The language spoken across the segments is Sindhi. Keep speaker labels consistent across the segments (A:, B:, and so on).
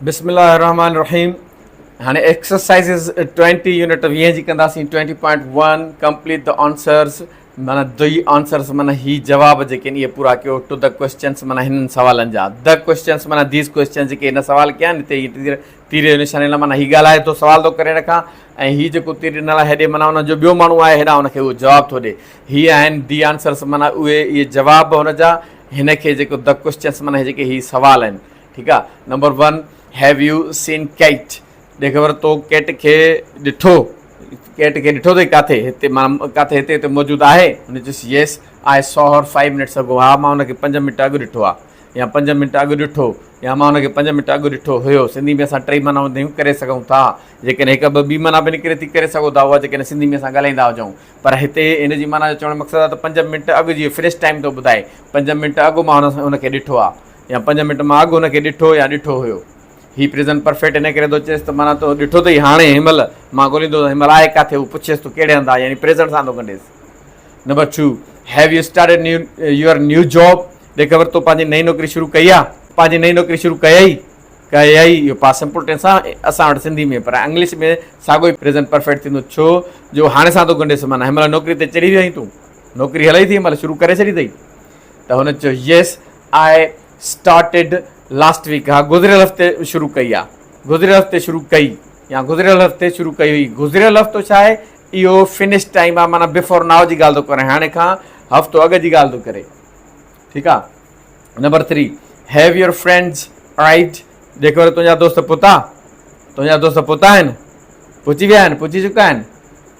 A: بسم الله الرحمن الرحيم هاڻي ايڪسرسائزز 20 يونٽ 20 جي ڪنداسين 20.1 ڪمپليٽ the answers معنی the answers معنی هي جواب جيڪي آهن اهي پورا ڪيو ٽو the questions معنی هنن سوالن جا the questions معنی these questions جيڪي هن سوال ڪيا آهن هتي هي تير جو نشان ڏنل معنی هي ڳالهائي ٿو سوال ٿو ڪري رکان ۽ هي جيڪو تير ڏنل آهي هيڏي معنی ان جو ٻيو ماڻهو آهي هيڏانهن ان کي اهو جواب ٿو ڏي هي آهن the answers معنی اهي اهي جواب هن جا هن کي جيڪو the questions معنی جيڪي هي سوال آهن ٺيڪ آ number one have you seen Kate ڏي خبر تو ڪيٽ کي ڏٺو ڪيٽ کي ڏٺو اٿئي ڪاٿي هتي مان ڪاٿي هتي هتي موجود آهي هن چيس yes I saw her five minutes ago ها مان هن کي پنج منٽ اڳ ڏٺو آ يا پنج منٽ اڳ ڏٺو يا مان هن کي پنج منٽ اڳ ڏٺو هيو سنڌي ۾ اسان ٽئي معنائون ٿيون ڪري سگهون ٿا جيڪڏهن هڪ ٻه ٻي معنيٰ به نڪري ٿي ڪري سگهو ٿا اها جيڪڏهن سنڌي ۾ اسان ڳالهائيندا هجون پر هتي هن جي معنيٰ جو چوڻ جو مقصد آ ته پنج منٽ اڳ جي فنش ٽائيم ٿو ٻڌائي پنج منٽ اڳ مان هن کي ڏٺو آ يا پنج منٽ مان اڳ هن کي ڏٺو يا ڏٺو هيو. هي پريزنٽ پرفيڪٽ ان ڪري ٿو چيس ته معنيٰ تو ڏٺو اٿئي هاڻي هن مهل مان ڳوليندو هن مهل آهي ڪاٿي هو پڇيس ٿو ڪهڙي هنڌ آهي يعني پريزنٽ سان ٿو ڳنڍيس. Number two have you started new your new job ڏي خبر تو پنهنجي نئين نوڪري شروع ڪئي آ؟ پنهنجي نئين نوڪري شروع ڪيئي؟ ڪيئي اهو پاس سمپل ٽينس آ اسان وٽ سنڌي ۾ پر انگلش ۾ ساڳيو ئي پريزنٽ پرفيڪٽ ٿيندو ڇو جو هاڻي سان ٿو ڳنڍيس معنيٰ هن مهل نوڪري تي چڙهي ويو آهين تون نوڪري هلئي ٿي هن مهل شروع ڪري ڇڏي اٿئي ته هن چيو yes I started last week ها گذريل هفتي شروع ڪئي آ گذريل هفتي شروع ڪئي يا گذريل هفتي شروع ڪئي هئي گذريل هفتو ڇا آهي اهو فنش ٽائيم آ معنيٰ بفور now جي ڳالهه ٿو ڪري هاڻي کان هفتو اڳ جي ڳالهه ٿو ڪري ٺيڪ آ number three have your friends arrived جيڪو تنهنجا دوست پهتا تنهنجا دوست پهتا آهن پهچي ويا آهن پهچي چڪا آهن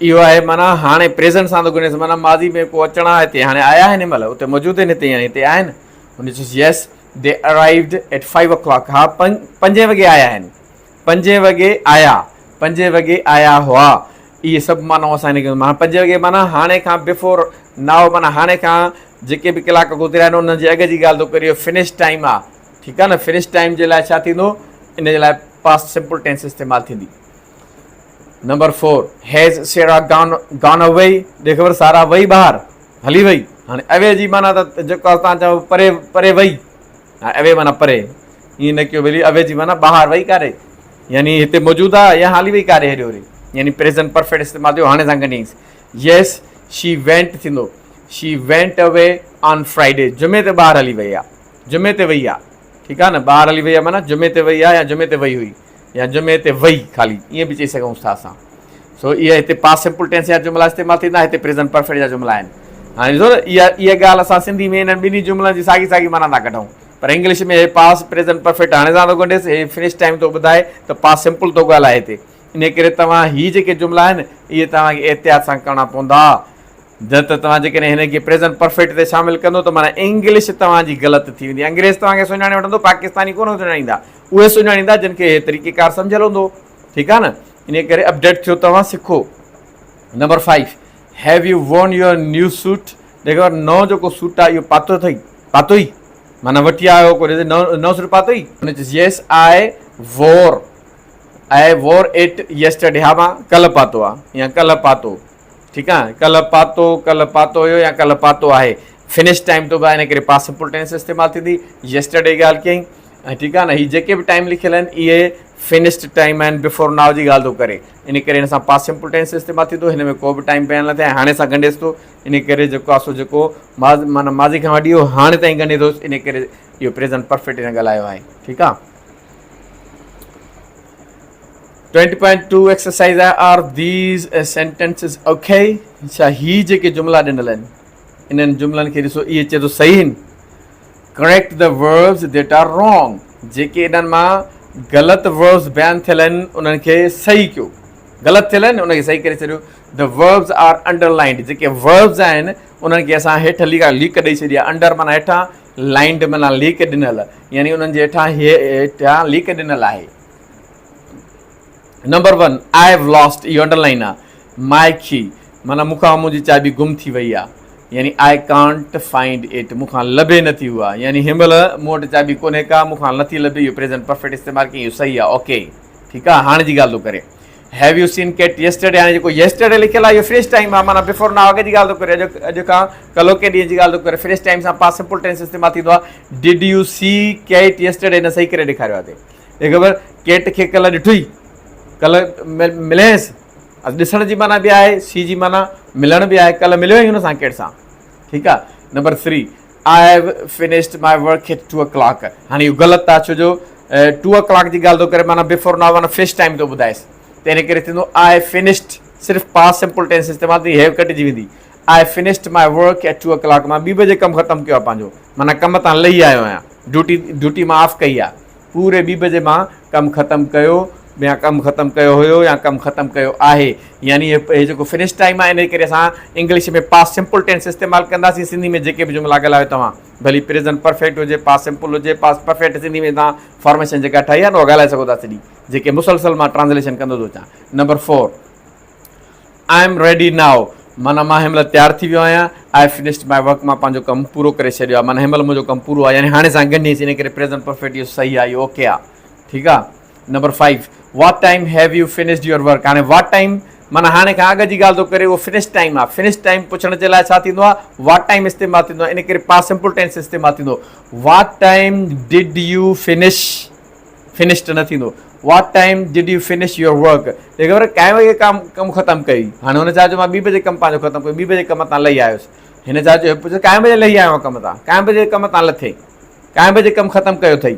A: اهو آهي معنيٰ هاڻي پريزنٽ سان ٿو ڳڻيس معنيٰ ماضي ۾ ڪو اچڻا هتي هاڻي آيا آهن هن مهل اتي موجود آهن هتي يعني هتي آهن هن چيس yes they arrived at five o'clock ها پنجين وڳي آيا آهن پنجين وڳي آيا پنجين وڳي آيا هئا اهي سڀ معنائون اسان هن کي معنيٰ پنجين وڳي معنيٰ هاڻي کان بفور now معنيٰ هاڻي کان جيڪي به ڪلاڪ گذريا آهن انهن جي اڳ جي ڳالهه ٿو ڪري اهو فنش ٽائيم آهي ٺيڪ آهي نه فنش ٽائيم جي لاء ڇا ٿيندو ان جي لاء پاسٽ سمپل ٽينس استعمال ٿيندي number four has Sara gone gone away ڏي خبر سارا وئي ٻاهر هلي وئي هاڻي اوي جي معنيٰ ته جيڪو اسان چئون پري پري وئي هاڻي اوي معنيٰ پري ائين نه ڪيو ڀلي اوي جي معنيٰ ٻاهر وئي ڪاري يعني هتي موجود آ يا هلي وئي ڪاري هيڏي هوري يعني پريزنٽ پرفيڪٽ استعمال ٿيو هاڻي سان ڳنڍيس يس شي وينٽ ٿيندو she went away on Friday جمعي تي ٻاهر هلي وئي آ جمعي تي وئي آ ٺيڪ آ نه ٻاهر هلي وئي آ معنيٰ جمعي تي وئي آ يا جمعي تي وئي هئي يا جمعي تي وئي خالي ائين به چئي سگهون ٿا اسان سو اها هتي پاس سمپل ٽينس جا جملا استعمال ٿيندا هتي پريزنٽ پرفيڪٽ جا جملا آهن هاڻي ڏسو نه اها اها ڳالهه اسان سنڌي ۾ انهن ٻنهي جملن جي ساڳي ساڳي معنيٰ ٿا ڪڍون پر انگلش ۾ هي پاس پريزنٽ پرفيڪٽ هاڻي سان ٿو ڳنڍيس هي فنش ٽائيم ٿو ٻڌائي ته پاس سمپل ٿو ڳالهائي هتي ان ڪري توهان هي جيڪي جملا آهن اهي توهان کي احتياط سان ڪرڻا پوندا نه ته توهان جيڪڏهن هن کي پريزنٽ پرفيڪٽ تي شامل ڪندو ته معنيٰ انگلش توهان جي غلط ٿي ويندي. انگريز توهان کي سڃاڻي وٺندو، پاڪستاني ڪونه سڃاڻيندا. اهي سڃاڻيندا جن کي هي طريقيڪار سمجهيل هوندو. ٺيڪ آهي نه؟ انهيء ڪري اپڊيٽ ٿيو توهان سکو. Number five, have you worn your new suit? جيڪو نئون جيڪو سوٽ آهي اهو پاتو اٿئي؟ پاتو ئي؟ معنيٰ وٺي آيو ڪو ڏسي نئون سوٽ پاتو ئي؟ هن چيس yes I wore I wore it yesterday ها مان ڪلهه پاتو آهي يا ڪلهه پاتو. ٺيڪ آ ڪلهه پاتو ڪلهه پاتو هيو يا ڪلهه پاتو آهي فنش ٽائيم ٿو ٻڌائي ان ڪري پاس سمپل ٽينس استعمال ٿيندي يسٽرڊي ڳالهه ڪيائين ۽ ٺيڪ آ نه هي جيڪي به ٽائيم لکيل آهن اهي فنشڊ ٽائيم آهن بفور now جي ڳالهه ٿو ڪري ان ڪري هن سان پاس سمپل ٽينس استعمال ٿيندو هن ۾ ڪو به ٽائيم بيان نه ٿئي هاڻي سان ڳنڍيس ٿو ان ڪري جيڪو آ سو جيڪو ماضي معنيٰ ماضي کان وٺي اهو هاڻي تائين ڳنڍي ٿو ان ڪري اهو پريزنٽ پرفيڪٽ هن ڳالهايو آهي ٺيڪ آ 20.2 ايڪسرسائز آهي آر these sentences okay ڇا هي جيڪي جملا ڏنل آهن انهن جملن کي ڏسو اهي چئي ٿو صحيح آهن correct the verbs that are wrong جيڪي انهن مان غلط وربز بيان ٿيل آهن انهن کي صحيح ڪيو غلط ٿيل آهن انهن کي صحيح ڪري ڇڏيو the verbs are underlined جيڪي وربز آهن انهن کي اسان هيٺ ليڪ ليڪ ڏئي ڇڏي آهي انڊر معنيٰ هيٺان لائنڊ معنيٰ ليڪ ڏنل يعني انهن جي هيٺان هيٺان ليڪ ڏنل آهي number one I have last اهو انڊر لائن آ مائي کي معنيٰ مون کان منهنجي چاٻي گم ٿي وئي آ يعني I can't find it مون کان لڀي نه ٿي اها يعني هن مهل مون وٽ چاٻي ڪونهي ڪا مون کان نٿي لڀي اهو پريزنٽ پرفيڪٽ استعمال ڪيائين اهو صحيح آ اوڪي ٺيڪ آ هاڻي جي ڳالهه ٿو ڪري have you seen Kate yesterday هاڻي جيڪو يسٽرڊي لکيل آ اهو فريش ٽائيم آ معنيٰ بفور now اڳ جي ڳالهه ٿو ڪري اڄ اڄ کان ڪلهوڪي ڏينهن جي ڳالهه ٿو ڪري فريش ٽائيم سان پاس سمپل ٽينس استعمال ٿيندو آ did you see Kate yesterday هن صحيح ڪري ڏيکاريو آ هتي. هي خبر ڪيٽ کي ڪلهه ڏٺوئي ڪلهه مليس ڏسڻ جي معنيٰ به آهي سي جي معنيٰ ملڻ به آهي ڪلهه مليو ئي هن سان ڪيٽ سان ٺيڪ آ number 3 I have finished my work at 2 o'clock هاڻي اهو غلط آ ڇو جو 2 او ڪلاڪ جي ڳالهه ٿو ڪري معنيٰ بفور now معنيٰ فنش ٽائيم ٿو ٻڌائيس تنهن ڪري ٿيندو I finished صرف پاس سمپل ٽينس استعمال ٿي have ڪٽجي ويندي I finished my work at 2 o'clock مان ٻي بجي ڪم ختم ڪيو آ پنهنجو معنيٰ ڪم تان لهي آيو آهيان ڊيوٽي ڊيوٽي مان آف ڪئي آ پوري ٻي بجي مان ڪم ختم ڪيو يا ڪم ختم ڪيو هيو يا ڪم ختم ڪيو آهي يعني هي جيڪو فنش ٽائيم آهي ان ڪري اسان انگلش ۾ پاس سمپل ٽينس استعمال ڪنداسين سنڌي ۾ جيڪي به جملا ڳالهايو توهان ڀلي پريزنٽ پرفيڪٽ هجي پاس سمپل هجي پاس پرفيڪٽ سنڌي ۾ توهان فارميشن جيڪا ٺاهي آهي نه اها ڳالهائي سگهو ٿا سڄي جيڪي مسلسل مان ٽرانسليشن ڪندو ٿو اچان number 4 I am ready now معنيٰ مان هن مهل تيار ٿي ويو آهيان I finished my work مان پنهنجو ڪم پورو ڪري ڇڏيو آهي معنيٰ هن مهل منهنجو ڪم پورو آهي يعني هاڻي سان ڳنڍيس ان ڪري پريزنٽ پرفيڪٽ اهو صحيح آهي اهو اوڪي آهي ٺيڪ آهي number 5 what time have you finished your work هاڻي what time معنيٰ هاڻي کان اڳ جي ڳالهه ٿو ڪري اهو فنش ٽائيم آهي فنش ٽائيم پڇڻ جي لاء ڇا ٿيندو آهي what time استعمال ٿيندو آهي ان ڪري پاس سمپل ٽينس استعمال ٿيندو what time did you finish finished نه ٿيندو what time did you finish your work جي خبر ڪائين وڳي ڪم ڪم ختم ڪئي هاڻي هن چيو مان ٻي بجي ڪم پنهنجو ختم ڪيو ٻي بجي ڪم تان لهي آيس هن چيو پڇيو ڪائين بجي لهي آيو ڪم تان ڪائين بجي ڪم تان لٿي ڪائين بجي ڪم ختم ڪيو اٿئي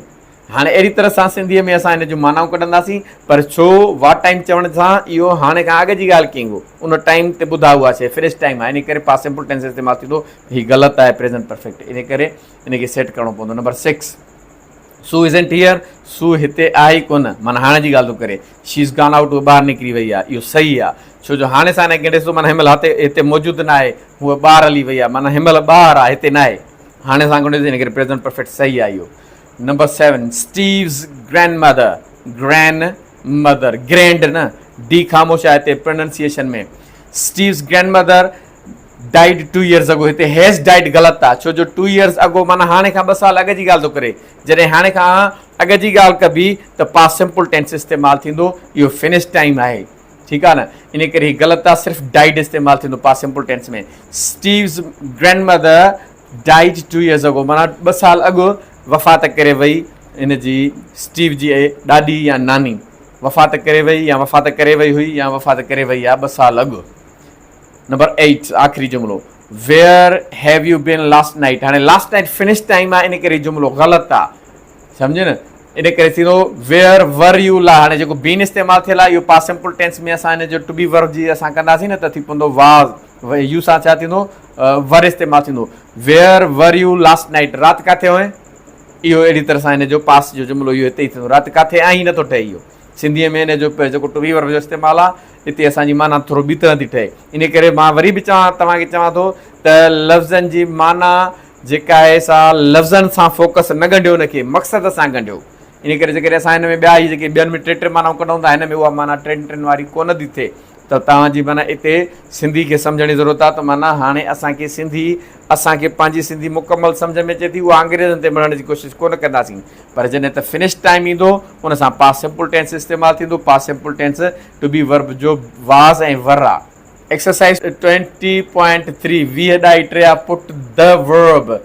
A: هاڻي اهڙي طرح سان سنڌيء ۾ اسان هن جون معنائون ڪڍنداسين پر ڇو what time چوڻ سان اهو هاڻي کان اڳ جي ڳالهه ڪينگو ان ٽائيم تي ٻڌا اها شيء فنش ٽائيم آهي ان ڪري پاس سمپل ٽينس استعمال ٿيندو هي غلط آهي پريزنٽ پرفيڪٽ ان ڪري ان کي سيٽ ڪرڻو پوندو نمبر 6 سو ازنٽ هيئر، سو هتي آهي ئي ڪونه، معنيٰ هاڻي جي ڳالهه ٿو ڪري. شي از گان آئوٽ، هوء ٻاهر نڪري وئي آهي. اهو صحيح آهي، ڇو جو هاڻي سان هن کي ڏسو معنيٰ هن مهل هتي هتي موجود نه آهي، هوء ٻاهر هلي وئي آهي، معنيٰ هن مهل ٻاهر آهي، هتي نه آهي. هاڻي سان ڳنڍيس ان ڪري پريزنٽ پرفيڪٽ صحيح آهي اهو. Number 7 Steve's grandmother, grand mother, grand نه، ڊي خاموش آهي هتي pronunciation ۾. Steve's grand mother died two years ago هتي هيز ڊائيڊ غلط آ ڇو جو ٽو يئرز اگو معنيٰ هاڻي کان ٻه سال اڳ جي ڳالهه ٿو ڪري جڏهن هاڻي کان اڳ جي ڳالهه ڪبي ته پاس سمپل ٽينس استعمال ٿيندو اهو فنش ٽائيم آهي ٺيڪ آ نه ان ڪري هي غلط آ صرف ڊائيڊ استعمال ٿيندو past simple tense ۾ Steve's grandmother died two years ago معنيٰ ٻه سال اڳ وفات ڪري وئي ان جي اسٽيو جي ڏاڏي يا ناني وفات ڪري وئي يا وفات ڪري وئي هئي يا وفات ڪري وئي آ ٻه سال اڳ. نمبر 8 آخري جملو where have you been last night هاڻي لاسٽ نائٽ فنش ٽائيم آهي ان ڪري جملو غلط آ سمجهي نه ان ڪري ٿيندو ويئر ور يو لا هاڻي جيڪو بين استعمال ٿيل آهي اهو پاس سمپل ٽينس ۾ اسان ان جو ٽو بي ورب جي اسان ڪنداسين نه ته ٿي پوندو واز يو سان ڇا ٿيندو ور استعمال ٿيندو where were you last night رات ڪاٿي هئين اهو اهڙي طرح سان ان جو پاس جو جملو اهو هتي ئي ٿيندو رات ڪاٿي آهين نٿو ٺهي اهو سنڌيء ۾ ان جو جيڪو ٽو بي ورب جو استعمال آهي اتي اسان جي معنيٰ ٿورو ٻي طرح ٿي ٺهي. ان ڪري مان وري به چوان توهان کي چوان ٿو ته لفظن جي معنيٰ جيڪا آهي سا لفظن سان فوڪس نه ڳنڍيو ان کي مقصد سان ڳنڍيو. ان ڪري جيڪڏهن اسان هن ۾ ٻيا هي جيڪي ٻين ۾ ٽي ٽي معنائون ڪڍون ٿا هن ۾ اها معنيٰ ٽن ٽن واري ڪونه ٿي ٿئي ته توهان جي معنيٰ اتي سنڌي کي سمجهڻ جي ضرورت آهي ته معنيٰ هاڻي اسان کي سنڌي اسان کي پنهنجي سنڌي مڪمل سمجهه ۾ اچي ٿي اها انگريزن تي مڙهڻ جي ڪوشش ڪونه ڪنداسين پر جڏهن ته فنش ٽائيم ايندو ان سان پاس سمپل ٽينس استعمال ٿيندو past simple tense to be verb جو واز ۽ ور آ. ايڪسرسائيز 20.3 ويهه ڏائي ٽي آ پٽ the verb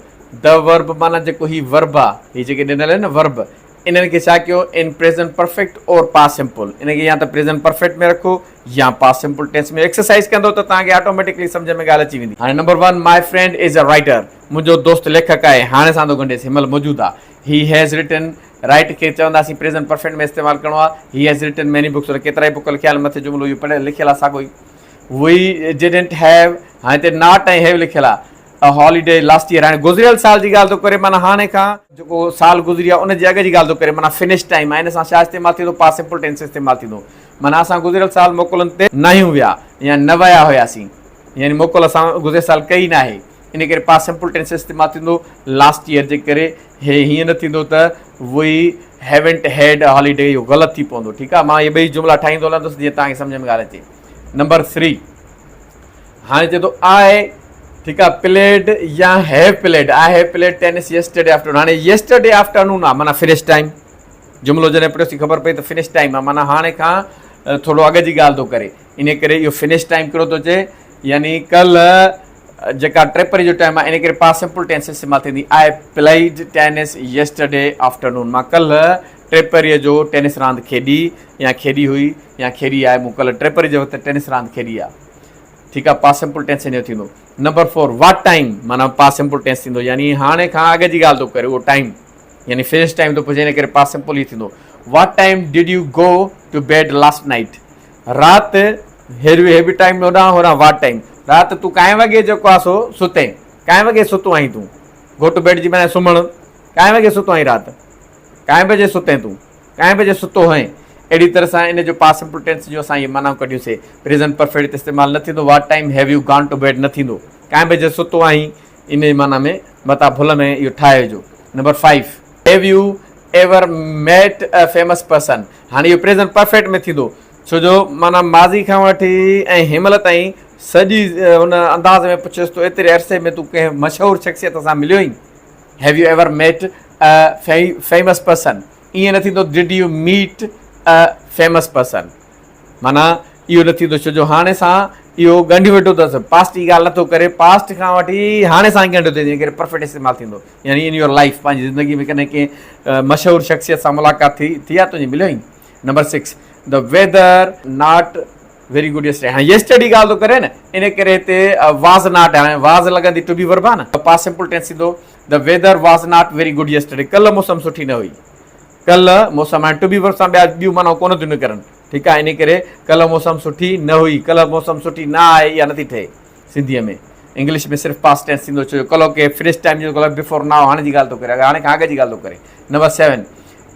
A: the verb معنيٰ جيڪو هي ورب آ هي جيڪي ڏنل آهن نه ورب انهن کي ڇا ڪيو in present perfect or past simple ان کي يا ته پريزنٽ پرفيڪٽ ۾ رکو يا پاس سمپل ٽينس ۾ ايڪسرسائيز ڪندو ته توهان کي آٽوميٽڪلي سمجهه ۾ ڳالهه اچي ويندي. هاڻي number 1 my friend is a writer منهنجو دوست ليکڪ آهي هاڻي سان ٿو ڳنڍيس هن مهل موجود آ هي هيز رٽن رائٽ کي چونداسين پريزنٽ پرفيڪٽ ۾ استعمال ڪرڻو آ he has written many books هن ڪيترائي بڪ لکيا آهن مٿي جملو اهو پڙهيل لکيل آ ساڳو ئي وي ڊڊنٽ هيو هاڻي هتي not ۽ هيو لکيل آ ا هاليڊي لاسٽ ييئر هاڻي گذريل سال جي ڳالهه ٿو ڪري معنيٰ هاڻي کان جيڪو سال گذري ويو ان جي اڳ جي ڳالهه ٿو ڪري معنيٰ فنش ٽائيم آهي ان سان ڇا استعمال ٿيندو پاس سمپل ٽينس استعمال ٿيندو معنيٰ اسان گذريل سال موڪلن تي ناهيون ويا يا نه ويا هياسين يعني موڪل اسان گذريل سال ڪئي ناهي ان ڪري پاس سمپل ٽينس استعمال ٿيندو لاسٽ ييئر جي ڪري هي هيئن نه ٿيندو ته وي هيونٽ هيڊ ا هاليڊي اهو غلط ٿي پوندو ٺيڪ آهي مان اهي ٻئي جملا ٺاهيندو هلندس جيئن توهان کي سمجهه ۾ ڳالهه اچي نمبر 3 هاڻي چئي ٿو آء ٺيڪ آ پليڊ يا have played I have played tennis yesterday afternoon هاڻي يسٽرڊي آفٽرنون آ معنيٰ فنش ٽائيم جملو جڏهن پڙهيوسين خبر پئي ته فنش ٽائيم آ معنيٰ هاڻي کان ٿورو اڳ جي ڳالهه ٿو ڪري ان ڪري اهو فنش ٽائيم ڪهڙو ٿو چئي يعني ڪلهه جيڪا ٽيپري جو ٽائيم آ ان ڪري پاس سمپل ٽينس استعمال ٿيندي I played tennis yesterday afternoon مان ڪلهه ٽيپهريء جو ٽينس راند کيڏي يا کيڏي هئي يا کيڏي آهي مون ڪلهه ٽيپهريء جي وقت ٽينس راند کيڏي آهي ٺيڪ آهي پاسٽ سمپل ٽينس ان جو ٿيندو نمبر فور what time معنيٰ پاسٽ سمپل ٽينس ٿيندو يعني هاڻي کان اڳ جي ڳالهه ٿو ڪري اهو ٽائيم يعني فنش ٽائيم ٿو پڇي ان ڪري پاسٽ سمپل ئي ٿيندو what time did you go to bed last night رات هير هي به ٽائيم هوڏانهن هوڏانهن what time رات تون ڪائين وڳي جيڪو آ سو ستين ڪائين وڳي ستو آهين تون گو ٽو بيڊ جي معنيٰ سمهڻ ڪائين وڳي ستو آهين رات ڪائين بجي ستين تون ڪائين بجي ستو هئين اهڙي طرح سان ان جو پاسٽ سمپل ٽينس جون اسان اهي معنائون ڪڍيون سي پريزنٽ پرفيڪٽ تي استعمال نه ٿيندو what time have you gone to bed نه ٿيندو ڪائين بجي ستو آهين ان جي معنيٰ ۾ متان ڀل ۾ اهو ٺاهي وجهو number five have you ever met a famous person هاڻي اهو پريزنٽ پرفيڪٽ ۾ ٿيندو ڇو جو معنيٰ ماضي کان وٺي ۽ هن مهل تائين سڄي ان انداز ۾ پڇيس ٿو ايتري عرصي ۾ تون ڪنهن مشهور شخصيت سان مليو آهين have you ever met a famous person ائين نه ٿيندو did you meet a famous person معنيٰ اهو نه ٿيندو ڇو جو هاڻي سان اهو ڳنڍيو ويٺو اٿس پاسٽ جي ڳالهه نٿو ڪري پاسٽ کان وٺي هاڻي سان ڳنڍيو اٿس ان ڪري پرفيڪٽ استعمال ٿيندو يعني ان your life پنهنجي زندگي ۾ ڪڏهن ڪنهن مشهور شخصيت سان ملاقات ٿي ٿي آ تنهنجي مليو آهين number six the weather not very good yesterday هاڻي يسٽرڊي ڳالهه ٿو ڪري نه ان ڪري هتي واز not هاڻي واز لڳندي ٽو بي ورب آ نه پاسٽ سمپل ٽينس ٿيندو the weather was not very good yesterday ڪلهه موسم سٺي نه هئي ڪلهه موسم هاڻي ٽو بي ورب سان ٻيا ٻيون معنائون ڪونه ٿيون نڪرن ٺيڪ آهي ان ڪري ڪلهه موسم سٺي نه هئي ڪلهه موسم سٺي نه آهي اها نٿي ٺهي سنڌيء ۾ انگلش ۾ صرف پاسٽ ٽينس ٿيندو ڇو جو ڪلهه ڪي فريش ٽائيم جو ڪلهه بفور now هاڻي جي ڳالهه ٿو ڪري هاڻي کان اڳ جي ڳالهه ٿو ڪري number seven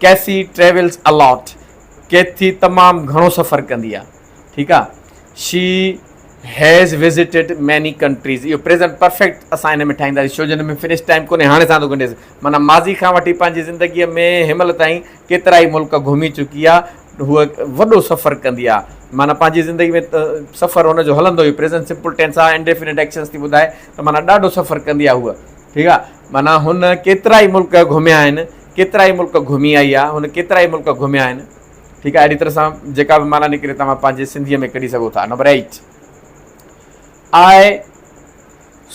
A: Kathy travels a lot Kathy تمام گهڻو سفر ڪندي آهي ٺيڪ آ she has visited many countries اهو پريزنٽ پرفيڪٽ اسان ان ۾ ٺاهينداسين ڇو جو ان ۾ فنش ٽائيم ڪونهي هاڻي سان ٿو ڳنڍيس معنيٰ ماضي کان وٺي پنهنجي زندگيء ۾ هن مهل تائين ڪيترا ئي ملڪ گهمي چڪي آ هوء وڏو سفر ڪندي آ معنيٰ پنهنجي زندگي ۾ سفر هن جو هلندو هيو پريزنٽ سمپل ٽينس آ انڊيفينٽ ايڪشنس ٿي ٻڌائي ته معنيٰ ڏاڍو سفر ڪندي آ هوء ٺيڪ آ معنيٰ هن ڪيترا ئي ملڪ گهميا آهن ڪيترا ئي ملڪ گهمي آئي آ هن ڪيترا ئي ملڪ گهميا آهن ٺيڪ آهي اهڙي طرح سان جيڪا به معنيٰ نڪري توهان پنهنجي سنڌيء ۾ ڪڍي سگهو ٿا number eight I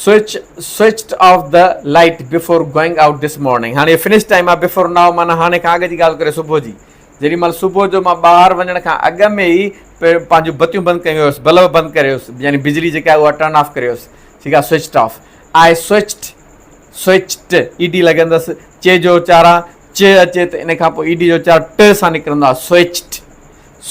A: switch switched off the light before going out this morning هاڻي فنش ٽائيم آهي بفور نائو معنيٰ هاڻي کان اڳ جي ڳالهه ڪري صبح جي جيڏي مهل صبح جو مان ٻاهر وڃڻ کان اڳ ۾ ئي پنهنجون بتيون بند ڪيون هيس بلب بند ڪري هيس يعني بجلي جيڪا آهي اها ٽرن آف ڪري هيس ٺيڪ آهي switched off I switched switched E D لڳندس چي جو چاران چ اچي ته ان کان پوء اي ڊي جو اچار ٽ سان نڪرندو آهي switched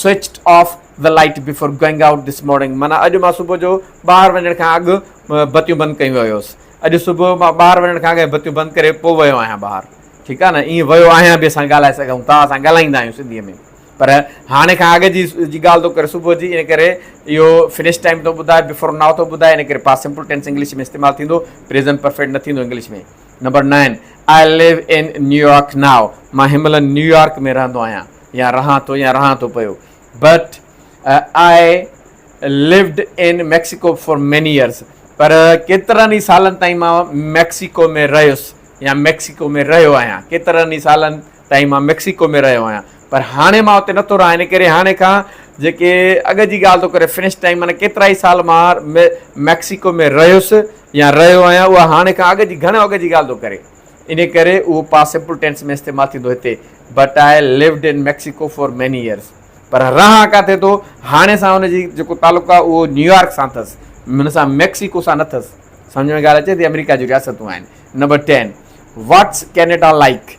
A: switched off the light before going out this morning معنيٰ اڄ مان صبح جو ٻاهر وڃڻ کان اڳ بتيون بند ڪيون ويو هيس اڄ صبح مان ٻاهر وڃڻ کان اڳ بتيون بند ڪري پوء ويو آهيان ٻاهر ٺيڪ آهي نه ائين ويو آهيان به اسان ڳالهائي سگهون ٿا اسان ڳالهائيندا آهيون سنڌيء ۾ پر هاڻي کان اڳ جي جي ڳالهه ٿو ڪري صبح جي ان ڪري اهو فنش ٽائيم ٿو ٻڌائي بفور now ٿو ٻڌائي ان ڪري پاسٽ سمپل ٽينس انگلش ۾ استعمال ٿيندو پريزنٽ پرفيڪٽ نه ٿيندو English ۾ number nine, I live in New York now, مان هن مهل نيويارڪ ۾ رهندو آهيان يا رهان ٿو يا رهان ٿو پيو. But I lived in Mexico for many years, پر ڪيترن ئي سالن تائين مان ميڪسيڪو ۾ رهيس يا ميڪسيڪو ۾ رهيو آهيان. ڪيترن ئي سالن تائين مان ميڪسيڪو ۾ رهيو آهيان پر هاڻي مان اتي نٿو رهان ان ڪري هاڻي کان جيڪي اڳ جي ڳالهه ٿو ڪري فنش ٽائيم معنيٰ ڪيترا ئي سال مان ميڪسيڪو ۾ رهيس يا رهيو آهيان اها هاڻي کان اڳ جي گهڻو اڳ جي ڳالهه ٿو ڪري ان ڪري اهو پاسٽ سمپل ٽينس ۾ استعمال ٿيندو هتي but I lived in Mexico for many years پر رهان ڪاٿي ٿو هاڻي سان ان جي جيڪو تعلق آهي اهو نيويارڪ سان اٿس هن سان ميڪسيڪو سان نه اٿس سمجھ ۾ ڳالهه اچي ٿي آمريڪا جون رياستون آهن نمبر 10 واٽس ڪينيڊا لائڪ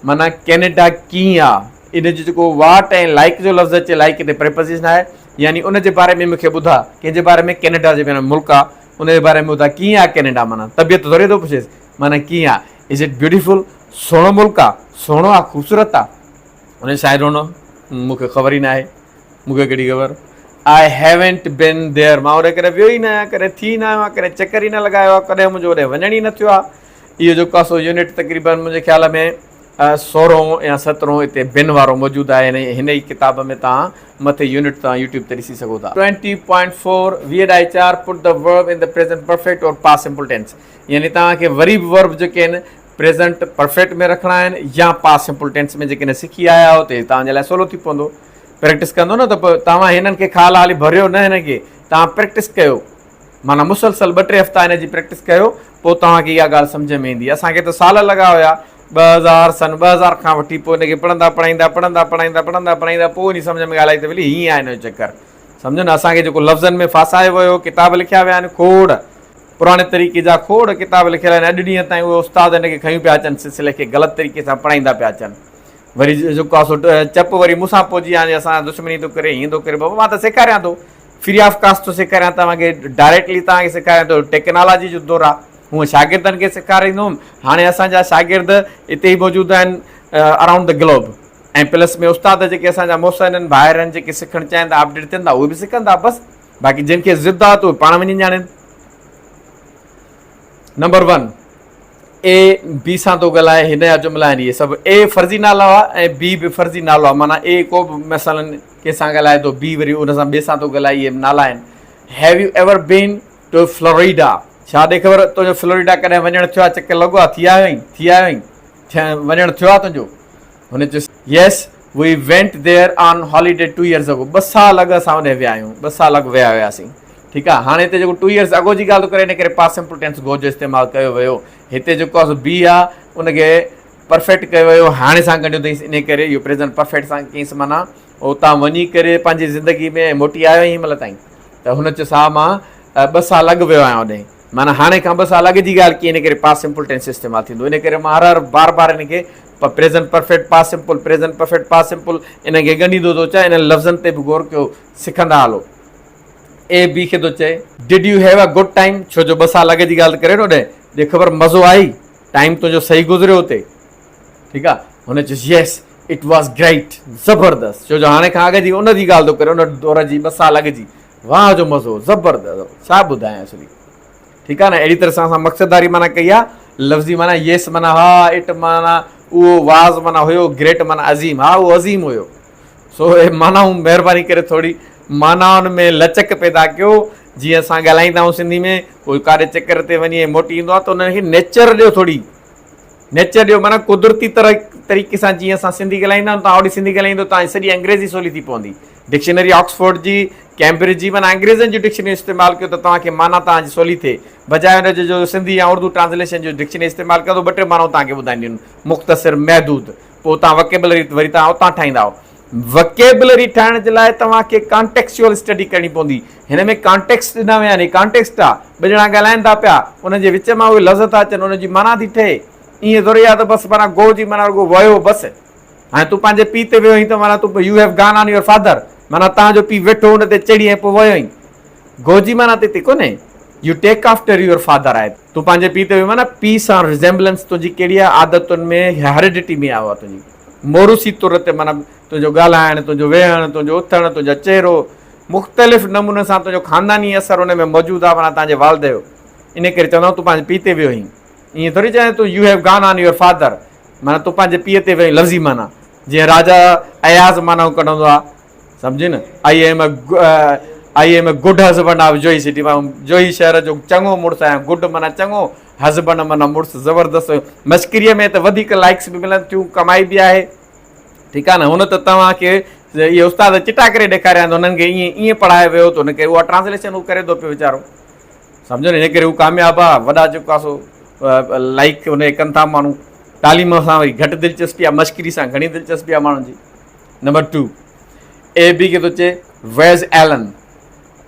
A: معنيٰ ڪينيڊا ڪيئن آ ان جو جيڪو واٽ ۽ لائڪ جو لفظ اچي لائڪ هتي پريپوزيشن آهي يعني ان جي باري ۾ مونکي ٻڌا ڪنهن جي باري ۾ ڪينيڊا جي معنيٰ ملڪ آ ان جي باري ۾ ٻڌا ڪيئن آ ڪينيڊا معنيٰ طبيعت ٿوري ٿو پڇيس معنيٰ ڪيئن آ is it beautiful سهڻو ملڪ آ سهڻو آ خوبصورت آ ان I don't know مونکي خبر ئي ناهي مونکي ڪهڙي خبر I haven't been there مان اوڏي ڪڏهن ويو ئي نه آهيان ڪڏهن ٿي نه آيو آهيان ڪڏهن چڪر ئي نه لڳايو آهي ڪڏهن منهنجو اوڏي وڃڻ ئي نه ٿيو آهي اهو جيڪو آهي سو يونٽ تقريبن منهنجي خيال ۾ سورهون يا سترهون اتي بن وارو موجود آهي هن ئي ڪتاب ۾ توهان مٿي يونٽ توهان يوٽيوب تي ڏسي سگهو ٿا. ٽوئنٽي پوائنٽ فور، ويهه ڏهائي چار، put the verb in the present perfect or past simple tense يعني توهان کي وري به ورب جيڪي آهن پريزنٽ پرفيڪٽ ۾ رکڻا آهن يا پاسٽ سمپل ٽينس ۾ جيڪڏهن سکي آيا آهيو ته توهان جي لاء سولو ٿي پوندو پريڪٽس ڪندو نه ته پوء توهان هنن کي خال حالي ڀريو نه هن کي توهان پريڪٽس ڪيو معنيٰ مسلسل ٻه ٽي هفتا هن جي پريڪٽس ڪيو پوء توهان کي اها ڳالهه سمجهه ۾ ايندي اسان کي ته سال لڳا هيا 2000 سن 2000 کان وٺي پوء ان کي پڙهندا پڙهائيندا پڙهندا پڙهائيندا پڙهندا پڙهائيندا پوء وڃي سمجهه ۾ ڳالهه آئي ته ولي هيئن آهي ان جو چڪر. سمجهو نه اسان کي جيڪو لفظن ۾ ڦاسايو ويو ڪتاب لکيا ويا آهن کوڙ پراڻي طريقي جا کوڙ ڪتاب لکيل آهن اڄ ڏينهن تائين اهي استاد ان کي کنيون پيا اچن سلسلي کي غلط طريقي سان پڙهائيندا پيا اچن وري جيڪو آهي سو چپ وري مون سان پهچي آهي اسان دشمني ٿو ڪري هيئن ٿو ڪري بابا مان ته سيکاريان ٿو فري آف ڪاسٽ ٿو سيکاريان توهان کي ڊائريڪٽلي توهان کي سيکاريان ٿو ٽيڪنالاجي جو دور آهي هونء شاگردن کي سيکاريندو هوم هاڻي اسان جا شاگرد اتي ئي موجود آهن اراؤنڊ the globe ۽ plus ۾ استاد جيڪي اسان جا محسن آهن ڀائر آهن جيڪي سکڻ چاهين ٿا اپڊيٽ ٿين ٿا اهي به سکن ٿا بس باقي جن کي ضد آهي ته اهي پاڻ وڃي ڄاڻين. نمبر ون اي بي سان ٿو ڳالهائي هن جا جملا آهن اهي سڀ اي فرضي نالو آهي ۽ بي به فرضي نالو آهي معنيٰ اي ڪو به مثلا ڪنهن سان ڳالهائي ٿو بي وري ان سان ٻئي سان ٿو ڳالهائي اهي نالا آهن have you ever been to Florida ڇا ڏي خبر تنهنجو فلوريڊا ڪڏهن وڃڻ ٿيو آهي چڪر لڳو آهي ٿي آيو آهين ٿي آيو آهين وڃڻ ٿيو آهي تنهنجو هن چيس، yes, we went there on holiday two years ago, ٻه سال اڳ اسان اوڏانهن ويا آهيون، ٻه سال اڳ ويا هياسين. ٺيڪ آهي، هاڻي هتي جيڪو ٽو يئرز اگو جي ڳالهه ٿو ڪري ان ڪري پاسٽ سمپل ٽينس گو جو استعمال ڪيو ويو. هتي جيڪو آهي سو بي آهي ان کي پرفيڪٽ ڪيو ويو هاڻي سان ڳنڍيو اٿئينس ان ڪري اهو پريزنٽ پرفيڪٽ سان ڪيس معنيٰ اتان وڃي ڪري پنهنجي زندگي ۾ موٽي آيو آهين هن مهل تائين ته هن چيس ها مان ٻه سال اڳ ويو آهيان اوڏانهن. معنيٰ هاڻي کان ٻه سال اڳ جي ڳالهه ڪئي ان ڪري پاسٽ سمپل ٽينس استعمال ٿيندو ان ڪري مان هر هر بار بار ان کي present perfect past simple present perfect past simple انهن کي ڳنڍيندو ٿو اچان انهن لفظن تي به غور ڪيو سکندا هلو اي بي کي ٿو چئي did you have a good time ڇو جو ٻه سال اڳ جي ڳالهه ڪري نه اوڏانهن ڏي خبر مزو آئي ٽائيم تنهنجو صحيح گذريو اتي ٺيڪ آ هن چيس يس it was great زبردست ڇو جو هاڻي کان اڳ جي ان جي ڳالهه ٿو ڪري ان دور جي ٻه سال اڳ جي واهه جو مزو زبردست ڇا ٻڌايان اصلي ٺيڪ آ نه اهڙي طرح سان اسان مقصد واري معنيٰ ڪئي آ لفظي معنيٰ يس معنيٰ ها it معنيٰ اهو واز معنيٰ هيو گريٽ معنيٰ عظيم ها اهو عظيم هيو سو اهي معنائون مهرباني ڪري ٿوري معنائن ۾ لچڪ پيدا ڪيو جيئن اسان ڳالهائيندا آهيون سنڌي ۾ ڪوئي ڪاڏي چڪر تي وڃي موٽي ايندو آ ته ان کي نيچر ڏيو ٿوري نيچر ڏيو معنيٰ قدرتي طرح طريقي سان جيئن اسان سنڌي ڳالهائيندا آهيون توهان اوڏي سنڌي ڳالهائيندو توهان جي سڄي انگريزي سولي ٿي پوندي ڊڪشنري آڪسفورڊ جي ڪيمبرج جي معنيٰ انگريزن جي ڊڪشنري استعمال ڪيو ته توهان کي معنيٰ توهان جي سولي ٿئي بجاء ان جي جو سنڌي يا اردو ٽرانسليشن جو ڊڪشنري استعمال ڪندو ٻه ٽي معنائون توهان کي ٻڌائينديون مختصر محدود پوء توهان وڪيبلري وري توهان اتان ٺاهيندا آهيو وڪيبلري ٺاهڻ جي لاء توهان کي ڪانٽيڪسچوئل اسٽڊي ڪرڻي پوندي. هن ۾ ڪانٽيڪسٽ ڏنا ويا آهن. هي ڪانٽيڪسٽ آ. ٻه ڄڻا ڳالهائين ٿا پيا، انهن جي وچ مان اهي لفظ ٿا اچن، انهن جي معنيٰ ٿي ٺهي. ائين ضروري آ ته بس معنيٰ گو جي معنيٰ رڳو ويو بس. هاڻي تون پنهنجي پيء تي ويو هئين ته معنيٰ تون you have gone on your father معنيٰ توهان جو پيء ويٺو ان تي چڙهي ۽ پوء ويو هئين. گو جي معنيٰ ته هتي ڪونهي. You take after your father آهي. تون پنهنجي پيء تي ويو معنيٰ پيء سان ريزيمبلنس تنهنجي ڪهڙي آهي عادتن ۾ هيريڊٽي ۾ آهي اها تنهنجي. موروثي طور تي معنيٰ تنهنجو ڳالهائڻ، تنهنجو ويهڻ، تنهنجو اٿڻ، تنهنجو چهرو، مختلف نمونن سان تنهنجو خانداني اثر ان ۾ موجود آهي معنيٰ تنهنجي والد جو. ان ڪري چوندا آهيون تون پنهنجي پيء تي ويو هئين. ائين ٿوري چوندا آهيون تون you have gone on your father معنيٰ تون پنهنجي پيء تي ويو هئين لفظي معنيٰ جيئن راجا اياز معنائون ڪڍندو آهي سمجهي نه I am I am a good husband of Johi city مان جوهي شهر جو چڱو مڙس آهيان گڊ معنيٰ چڱو هسبنڊ معنيٰ مڙس زبردست مشڪريء ۾ ته وڌيڪ لائڪس به ملن ٿيون ڪمائي به آهي ٺيڪ آهي نه هن ته توهان کي اهي استاد چٽا ڪري ڏيکاريا آهن هنن کي ائين ائين پڙهايو ويو ته هن کي اها ٽرانسليشن هو ڪري ٿو پيو ويچارو سمجهو نه ان ڪري هو ڪامياب آهي وڏا جيڪو آهي سو لائڪ هن کي ڪن ٿا ماڻهو تعليم سان وري گهٽ دلچسپي آهي مشڪري سان گهڻي دلچسپي آهي ماڻهن جي نمبر ٽو اي بي کي ٿو چئي ويز ايلن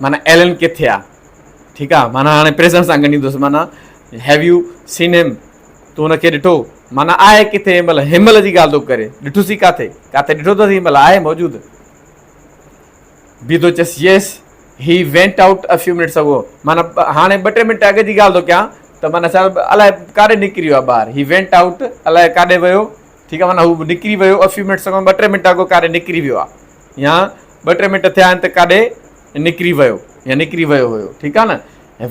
A: معنيٰ ايلن ڪٿي آ ٺيڪ آ معنيٰ هاڻي پريزنٽ سان ڳنڍيندس معنيٰ هيو يو سين هم تون هن کي ڏٺو معنيٰ آهي ڪٿي هن مهل هن مهل جي ڳالهه ٿو ڪري ڏٺوسي ڪاٿي ڪاٿي ڏٺو اٿس هن مهل آهي موجود بي ٿو چيس yes he went out a few minutes ago معنيٰ هاڻي ٻه ٽي منٽ اڳ جي ڳالهه ٿو ڪيان ته معنيٰ ڇا الائي ڪاڏي نڪري ويو آهي ٻاهر هي وينٽ آئوٽ الائي ڪاڏي ويو ٺيڪ آهي معنيٰ هو نڪري ويو ا فيو منٽس اگو ٻه ٽي منٽ اڳو ڪاڏي نڪري ويو آهي يا ٻه ٽي منٽ ٿيا آهن ته ڪاڏي نڪري ويو يا نڪري ويو هيو ٺيڪ آهي نه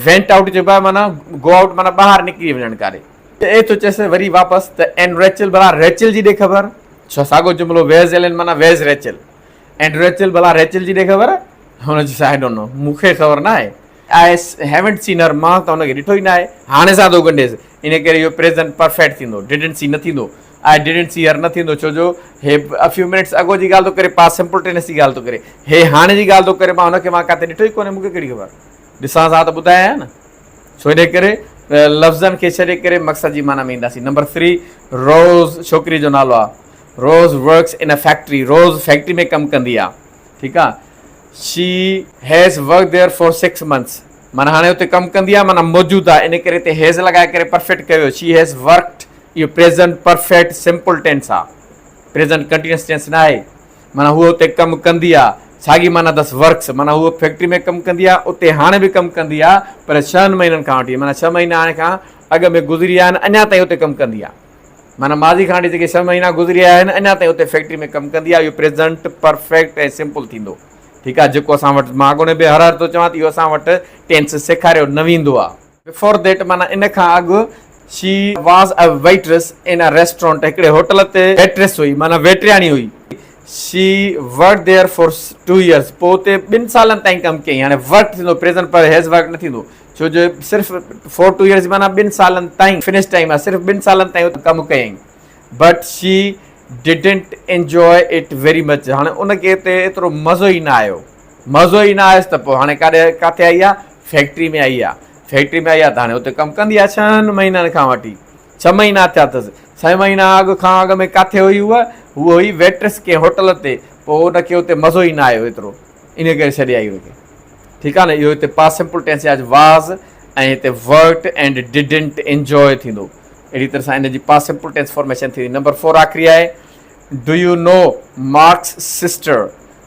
A: وينٽ آئوٽ چئبو آهي معنيٰ گو آئوٽ معنيٰ ٻاهر نڪري وڃڻ ڪاڏي ته اي ٿو چيس وري واپس ته اينڊ ريچل ڀلا ريچل جي ڏي خبر ڇا ساڳو جملو ويز ايلن معنيٰ ويز ريچل اينڊ ريچل ڀلا ريچل جي ڏي خبر هن چيس I don't know مون کي خبر نه آهي آء هيونٽ سين هر مان ته هن کي ڏٺو ئي نه آهي هاڻي سان ٿو ڳنڍيس ان ڪري اهو پريزنٽ پرفيڪٽ ٿيندو ڊڊنٽ سي نه ٿيندو I didn't سي هر نه ٿيندو ڇو جو هي ا فيو منٽس اڳو جي ڳالهه ٿو ڪري پاس سمپل ٽينس جي ڳالهه ٿو ڪري هي هاڻي جي ڳالهه ٿو ڪري مان هن کي مان ڪاٿي ڏٺو ئي ڪونهي مون کي ڪهڙي خبر ڏسانس ها ته ٻڌايان ها نه سو ان ڪري لفظن کي ڇڏي ڪري مقصد جي معنيٰ ۾ اينداسين. نمبر ٿري روز ڇوڪري جو نالو آ. Rose works in a factory Rose factory ۾ ڪم ڪندي آ. ٺيڪ آ. She has worked there for six months معنيٰ هاڻي اتي ڪم ڪندي آ معنيٰ موجود آ ان ڪري هتي هيز لڳائي ڪري پرفيڪٽ ڪيو ويو. شي هيز ورڪڊ اهو پريزنٽ پرفيڪٽ سمپل ٽينس آ. پريزنٽ ڪنٽينيوس ٽينس نه آهي. معنيٰ هوء اتي ڪم ڪندي آ، ساڳي معنيٰ اٿس ورڪس، معنيٰ هوء فيڪٽري ۾ ڪم ڪندي آ، اتي هاڻي به ڪم ڪندي آ، پر ڇهن مهينن کان وٺي، معنيٰ ڇهه مهينا هاڻي کان اڳ ۾ گذري ويا آهن، اڃا تائين اتي ڪم ڪندي آ. معنيٰ ماضي کان وٺي جيڪي ڇهه مهينا گذري ويا آهن، اڃا تائين اتي فيڪٽري ۾ ڪم ڪندي آ، اهو پريزنٽ پرفيڪٽ ۽ سمپل ٿيندو. ٺيڪ آ، جيڪو اسان وٽ، مان اڳوڻي به هر هر ٿو چوان ته اهو اسان وٽ ٽينس سيکاريو نه ويندو آ. بفور that معنيٰ ان کان اڳ she was a waitress in a restaurant هڪڙي هوٽل تي ويٽريس هئي معنيٰ ويٽرياڻي هئي. She worked there for two years پوء اتي ٻن سالن تائين ڪم ڪيائين. هاڻي ورڪڊ ٿيندو پريزنٽ پر هيز ورڪڊ نه ٿيندو ڇو جو صرف فور ٽو يئرس معنيٰ ٻن سالن تائين فنش ٽائيم آهي صرف ٻن سالن تائين اتي ڪم ڪيائين. But she didn't enjoy it very much هاڻي ان کي اتي ايترو مزو ئي نه آيو. مزو ئي نه آيس ته پوء هاڻي ڪاڏي ڪاٿي آئي آ؟ فيڪٽري ۾ آئي آ. فيڪٽري ۾ آئي آ ته هاڻي اتي ڪم ڪندي آ ڇهن مهينن کان وٺي. ڇهه مهينا ٿيا اٿس. ڇهه مهينا اڳ کان اڳ ۾ ڪاٿي هئي هوء؟ هوء هئي ويٽريس ڪنهن هوٽل تي. پوء ان کي اتي مزو ئي نه آيو ايترو. انهيء ڪري ڇڏي آئي ان کي. ٺيڪ آ نه؟ اهو هتي پاسٽ سمپل ٽينس يا واز ۽ هتي ورڪڊ اينڊ ڊڊنٽ انجواء ٿيندو. اهڙي طرح سان ان جي پاسٽ سمپل ٽينس فارميشن ٿيندي. نمبر فور آخري آهي do you know Mark's sister?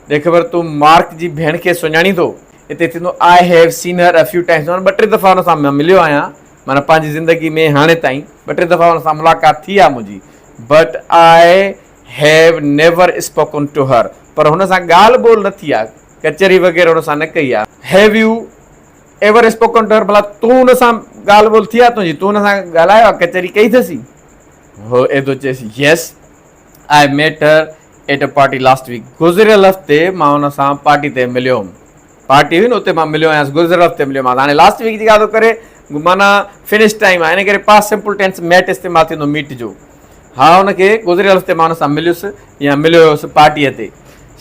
A: ڏي خبر تون مارڪ جي ڀيڻ کي سڃاڻين ٿو؟ اتي ٿيندو I have seen her a few times معنيٰ ٻه ٽي دفعا ان سان مان مليو آهيان معنيٰ پنهنجي زندگي ۾ هاڻي تائين ٻه ٽي دفعا ان سان ملاقات ٿي آهي منهنجي but I have never spoken to her پر هن سان ڳالهه ٻولهه نه ٿي آهي ڪچهري وغيره هن سان نه ڪئي آهي. Have you ever spoken to her ڀلا تون هن سان ڳالهه ٻولهه ٿي آهي تنهنجي تون هن سان ڳالهايو آهي ڪچهري ڪئي اٿسي؟ هو ايڌو چيس yes I met her at a party last week گذريل هفتي مان هن سان پارٽي تي مليو هوم پارٽي هئي نه اتي مان مليو آهيانس گذريل هفتي مليو مانس هاڻي لاسٽ ويڪ جي ڳالهه ٿو ڪري معنيٰ فنش ٽائيم آهي ان ڪري پاسٽ سمپل ٽينس ميٽ استعمال ٿيندو ميٽ جو ها هن کي گذريل هفتي مان هن سان مليس يا مليو هيس پارٽيء تي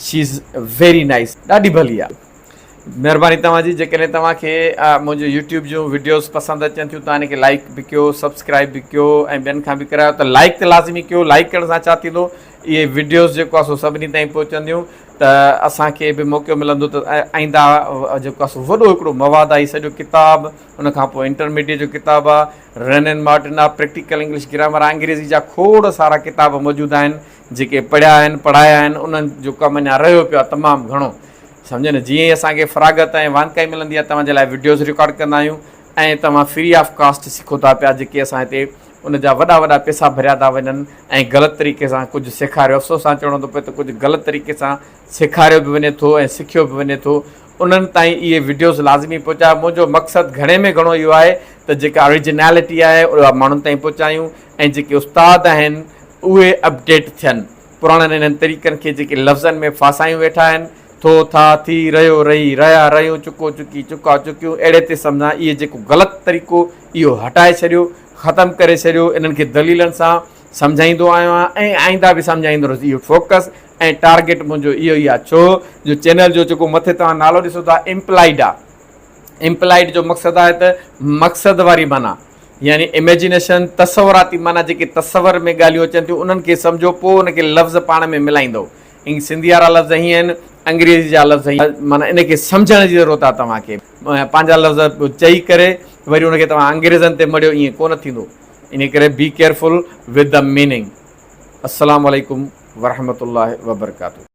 A: شي از ويري نائس ڏاڍي ڀلي آهي مهرباني توهان جي جيڪڏهن توهان کي منهنجو يوٽيوب جون وڊيوز پسند اچن ٿيون ته ان کي لائڪ به ڪيو سبسڪرائب به ڪيو ۽ ٻين کان به ڪرايو ته لائڪ ته لازمي ڪيو لائڪ ڪرڻ سان ڇا ٿيندو اهي وڊيوز جيڪو آهي سو سڀني تائين پهچنديون ته اسان کي به موقعو ملندو ته آئنده جيڪو آهي سو وڏو هڪڙو مواد آهي سڄو ڪتاب ان کان پوء انٽرميڊيٽ جو ڪتاب آهي رين اينڊ مارٽن آهي پريڪٽيڪل انگلش گرامر آهي انگريزي جا کوڙ سارا ڪتاب موجود آهن جيڪي پڙهيا آهن پڙهايا آهن انهن جو ڪم اڃا رهيو پيو آهي تمام گهڻو سمجهيو نه جيئن ئي اسان کي فراغت ۽ واندڪائي ملندي آهي توهان جي لاء وڊيوز رڪارڊ ڪندا آهيون ۽ توهان فري آف ڪاسٽ سکو ٿا پيا جيڪي اسان هتي ان جا وڏا وڏا پيسا ڀريا ٿا وڃن ۽ غلط طريقي سان ڪجهه سيکاريو افسوس سان چوڻو ٿو پئي ته ڪجهه غلط طريقي سان سيکاريو به وڃي ٿو ۽ سکيو به وڃي ٿو انهن تائين اهي وڊيوز لازمي پهچايو منهنجو مقصد گهڻي ۾ گهڻو اهو آهي ته جيڪا اوريجنالٽي آهي اها ماڻهن تائين پهچايون ۽ جيڪي استاد آهن اهي اپڊيٽ ٿين پراڻن انهن طريقن کي جيڪي لفظن ۾ ڦاسايون ويٺا آهن، ٿو، ٿا، ٿي، رهيو، رهي، رهيا، رهيون، چڪو، چڪي، چڪا، چڪيون، اهڙي تي سمجهان اهي جيڪو غلط طريقو اهو هٽائي ڇڏيو، ختم ڪري ڇڏيو، انهن کي دليلن سان سمجهائيندو آيو آهيان ۽ آئنده به سمجهائيندو رهندس اهو فوڪس ۽ ٽارگيٽ منهنجو اهو ئي آهي ڇو جو چينل جو جيڪو مٿي توهان نالو ڏسو ٿا امپلائيڊ آهي امپلائيڊ جو مقصد آهي ته مقصد واري معنيٰ يعني Imagination، تصوراتي معنيٰ جيڪي تصور ۾ ڳالهيون اچن ٿيون انهن کي سمجهو پوء ان کي لفظ پاڻ ۾ ملائيندؤ. ائين سنڌي وارا لفظ هيئن آهن، انگريزي جا لفظ هيئن معنيٰ ان کي سمجهڻ جي ضرورت آهي توهان کي. پنهنجا لفظ چئي ڪري وري ان کي توهان انگريزن تي مڙهيو ائين ڪونه ٿيندو. انهي ڪري be careful with the meaning. السلام عليڪم ورحمة الله وبرڪاته.